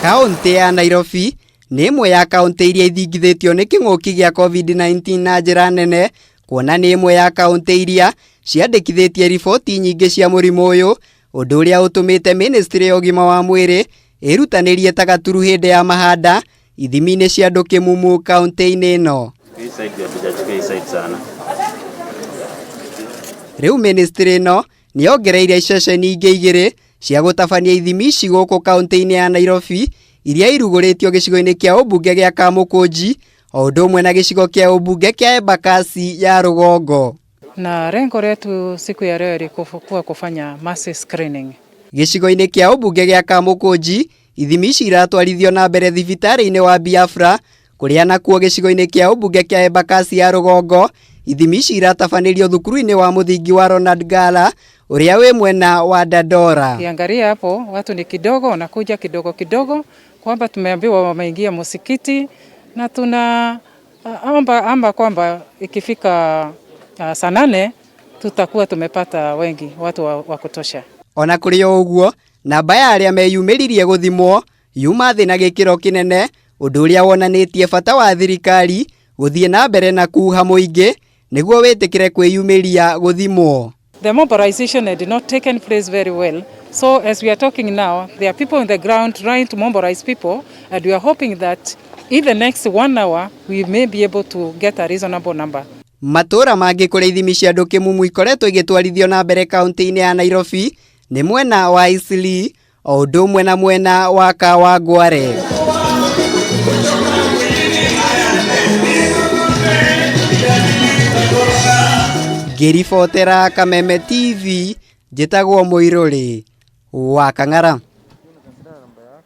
Kaũntĩ ya Nairobi nĩ ĩmwe ya kaũntĩ iria ithingithĩtio nĩ kĩng'ũki gĩa COVID-19 na njĩra nene, kuona nĩ ĩmwe ya kaũntĩ iria ciandĩkithĩtie riboti nyingĩ cia mũrimũ ũyũ, ũndũ ũrĩa ũtũmĩte ministry ya ũgima wa mwĩrĩ ĩrutanĩrie ta gaturu hĩndĩ ya mahanda ithimi-inĩ cia andũ kĩmumu kaũntĩ-inĩ ĩno. Hii side hatujachukua hii side sana. Rĩu ministry ĩno nĩ yongereire ceceni ingĩ igĩrĩ cia gũtabania ithimi ici gũkũ kaũntĩ-inĩ ya Nairobi, iria irugũrĩtio gĩcigo-inĩ kĩa ũmbunge gĩa Kamũkũnji o ũndũ ũmwe na gĩcigo kĩa ũmbunge kĩa Embakasi ya rũgongo. Na lengo letu siku ya leo ilikuwa kufanya mass screening. Gĩcigo-inĩ kĩa ũmbunge gĩa Kamũkũnji, ithimi ici iratwarithio na mbere thibitarĩ-inĩ wa Biafra, kũrĩa nakuo gĩcigo-inĩ kĩa ũmbunge kĩa Embakasi ya rũgongo ithimi ici iratabanĩrio thukuru-inĩ wa mũthingi wa Ronald Ngala ũrĩa wĩ mwena wa Dandora. Ukiangalia hapo watu ni kidogo, wanakuja kidogo kidogo, kwamba tumeambiwa wameingia msikiti na tuna omba amba kwamba ikifika saa 8 tutakuwa tumepata wengi watu wa kutosha. Ona kũrĩ o ũguo, namba ya arĩa meyumĩririe gũthimwo yuma thĩ na gĩkĩro kĩnene, ũndũ ũrĩa wonanĩtie bata wa thirikari gũthiĩ na mbere na kuha mũingĩ nĩguo wĩtĩkĩre kwĩyumĩria gũthimwo. The mobilization had not taken place very well. So as we are talking now, there are people on the ground trying to mobilize people, and we are hoping that in the next one hour, we may be able to get a reasonable number. Matũra mangĩ kũrĩa ithimi cia andũ kĩmumu ikoretwo igĩtwarithio na mbere kaũntĩ-inĩ ya Nairobi nĩ mwena wa Eastleigh o ũndũ ũmwe na mwena wa Kawangware. Ngĩribotera Kameme TV, njĩtagwo Mũirũrĩ wa Kang'ara.